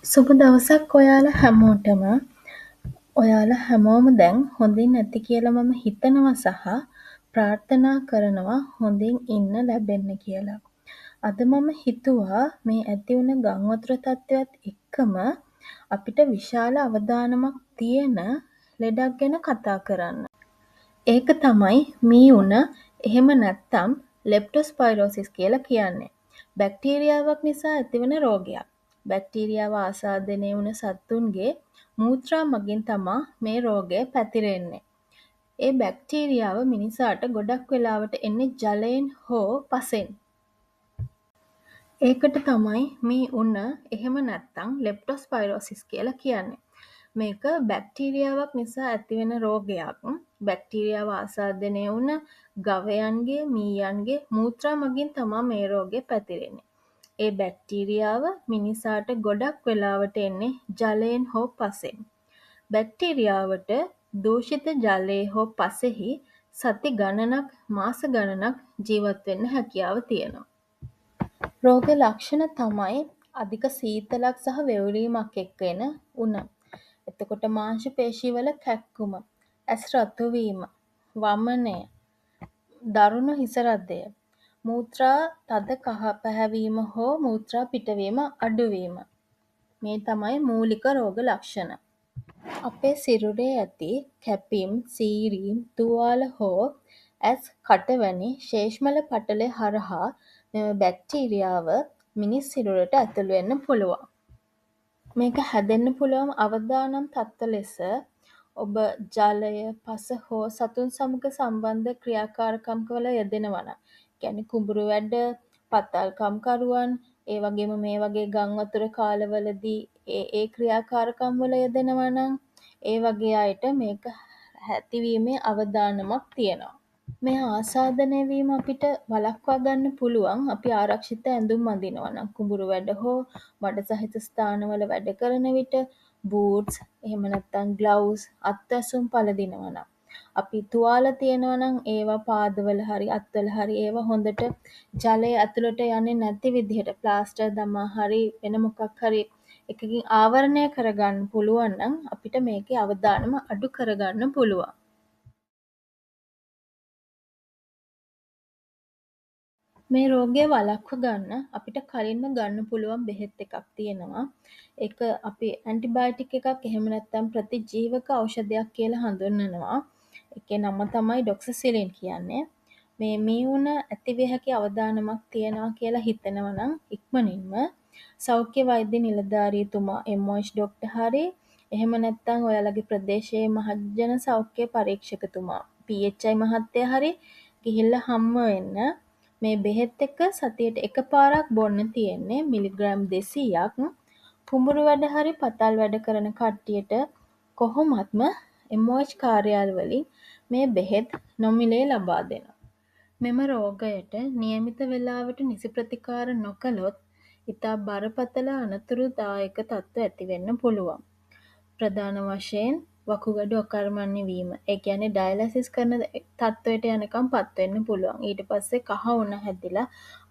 සුබ දවසක් ඔයාලා හැමෝටම. ඔයාලා හැමෝම දැන් හොඳින් ඇති කියලා මම හිතනවා සහ ප්‍රාර්ථනා කරනවා හොඳින් ඉන්න ලැබෙන්න කියලා. අද මම හිතුවා මේ ඇති වුණ ගම් වතුර තත්ත්වයත් එක්කම අපිට විශාල අවදානමක් තියෙන ලෙඩක් ගැන කතා කරන්න. ඒක තමයි මී උණ, එහෙම නැත්නම් ලෙප්ටොස්පයිරෝසිස් කියලා කියන්නේ. බැක්ටීරියාවක් නිසා ඇතිවන රෝගයක්. බැක්ටීරියාව ආසාදනය වුණ සත්තුන්ගේ මූත්‍රා මගින් තමා මේ රෝගය පැතිරෙන්නේ. ඒ බැක්ටීරියාව මිනිසාට ගොඩක් වෙලාවට එන්නේ ජලයෙන් හෝ පසෙන්. ඒකට තමයි මී උණ, එහෙම නැත්නම් ලෙප්ටොස්පයිරෝසිස් කියලා කියන්නේ. මේක බැක්ටීරියාවක් නිසා ඇතිවෙන රෝගයක්. බැක්ටීරියාව ආසාදනය වුණ ගවයන්ගේ, මීයන්ගේ මූත්‍රා මගින් තමා මේ රෝගය පැතිරෙන්නේ. ඒ බැක්ටීරියාව මිනිසාට ගොඩක් වෙලාවට එන්නේ ජලයෙන් හෝ පසෙන්. බැක්ටීරියාවට දූෂිත ජලයේ හෝ පසෙහි සති ගණනක්, මාස ගණනක් ජීවත් වෙන්න හැකියාව තියෙනවා. රෝග ලක්ෂණ තමයි අධික සීතලක් සහ වෙවුලීමක් එක්ක එන උණ. එතකොට මාංශ පේශීවල කැක්කුම, ඇස් රතු වීම, වමනය, දරුණු හිස රදය, මූත්‍රා තද කහ පැහැවීම හෝ මූත්‍රා පිටවීම අඩුවීම. මේ තමයි මූලික රෝග ලක්ෂණ. අපේ සිරුරේ ඇති කැපිම්, සීරීම්, තුවාල හෝ ඇස් කට වැනි ශේෂ්මල පටලය හරහා මෙම බැක්ටීරියාව මිනිස් සිරුරට ඇතුළු වෙන්න පුළුවන්. මේක හැදෙන්න පුළුවන් අවදානම් තත්ත්ව ලෙස ඔබ ජලය, පස හෝ සතුන් සමග සම්බන්ධ ක්‍රියාකාරකම් වල යෙදෙනවා නම්, කියන්නේ කුඹුරු වැඩ, පතල් කම්කරුවන්, ඒ වගේම මේ වගේ ගම් වතුර කාලවලදී ඒ ඒ ක්‍රියාකාරකම් වල යෙදෙනවා නම් ඒ වගේ අයට මේක ඇතිවීමේ අවදානමක් තියෙනවා. මේ ආසාදනය වීම අපිට වළක්වා ගන්න පුළුවන් අපි ආරක්ෂිත ඇඳුම් අඳිනවා නම්. කුඹුරු වැඩ හෝ මඩ සහිත ස්ථානවල වැඩ කරන විට බූට්ස්, එහෙම නැත්නම් ග්ලව්ස්, අත්වැසුම් පළඳිනවා නම්. අපි තුවාල තියෙනවා නම් ඒවා පාදවල හරි අත්වල හරි ඒවා හොඳට ජලය ඇතුළට යන්නේ නැති විදිහට ප්ලාස්ටර් දමා හරි වෙන මොකක් හරි එකකින් ආවරණය කරගන්න පුළුවන් නම් අපිට මේකේ අවදානම අඩු කරගන්න පුළුවන්. මේ රෝගය වළක්ව ගන්න අපිට කලින්ම ගන්න පුළුවන් බෙහෙත් එකක් තියෙනවා. ඒක අපි ඇන්ටිබයොටික් එකක්, එහෙම නැත්නම් ප්‍රතිජීවක ඖෂධයක් කියලා හඳුන්වනවා. ඒකේ නම තමයි ඩොක්සිසිලින් කියන්නේ. මේ මී උණ ඇතිවිය හැකි අවදානමක් තියෙනවා කියලා හිතෙනවා නම් ඉක්මනින්ම සෞඛ්‍ය වෛද්‍ය නිලධාරීතුමා MOH doctor හරි, එහෙම නැත්නම් ඔයාලගේ ප්‍රදේශයේ මහජන සෞඛ්‍ය පරීක්ෂකතුමා PHI මහත්තයා හරි ගිහිල්ලා හම්බ වෙන්න. මේ බෙහෙත් එක සතියට එකපාරක් බොන්න තියෙන්නේ මිලිග්‍රෑම් 200ක්. කුඹුරු වැඩ හරි පතල් වැඩ කරන කට්ටියට කොහොමත්ම MOH කාර්යාල වලින් මේ බෙහෙත් නොමිලේ ලබා දෙනවා. මෙම රෝගයට නියමිත වෙලාවට නිසි ප්‍රතිකාර නොකළොත් ඉතා බරපතල අනතුරුදායක තත්ත්ව ඇති වෙන්න පුළුවන්. ප්‍රධාන වශයෙන් වකුගඩු අකර්මණ්‍ය වීම. ඒ කියන්නේ ඩයලසිස් කරන තත්ත්වයට යනකම් පත් වෙන්න පුළුවන්. ඊට පස්සේ කහ උණ හැදිලා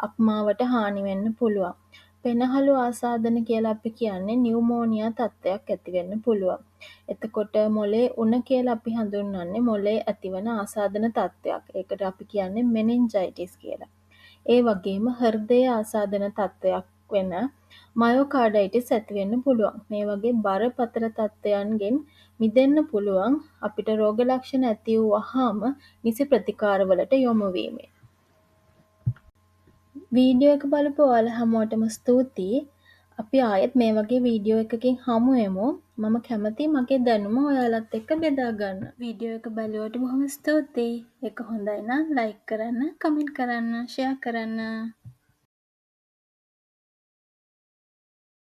අක්මාවට හානි වෙන්න පුළුවන්. පෙනහළු ආසාදන කියලා අපි කියන්නේ නියුමෝනියා තත්ත්වයක් ඇති වෙන්න පුළුවන්. එතකොට මොලේ උණ කියලා අපි හඳුන්වන්නේ මොලේ ඇතිවන ආසාදන තත්ත්වයක්. ඒකට අපි කියන්නේ මෙනින්ජයිටිස් කියලා. ඒ වගේම හෘදය ආසාදන තත්ත්වයක් වෙන මයෝකාඩයිටිස් ඇති වෙන්න පුළුවන්. මේ වගේ බරපතල තත්ත්වයන්ගෙන් මිදෙන්න පුළුවන් අපිට රෝග ලක්ෂණ ඇති වූ වහාම නිසි ප්‍රතිකාරවලට යොමු වීමෙන්. වීඩියෝ එක බලපු ඔයාලා හැමෝටම ස්තුතියි. අපි ආයෙත් මේ වගේ වීඩියෝ එකකින් හමු වෙමු. මම කැමතියි මගේ දැනුම ඔයාලත් එක්ක බෙදා ගන්න. වීඩියෝ එක බැලුවට බොහොම ස්තුතියි. ඒක හොඳයි නම් ලයික් කරන්න, කමෙන්ට් කරන්න, ෂෙයා කරන්න.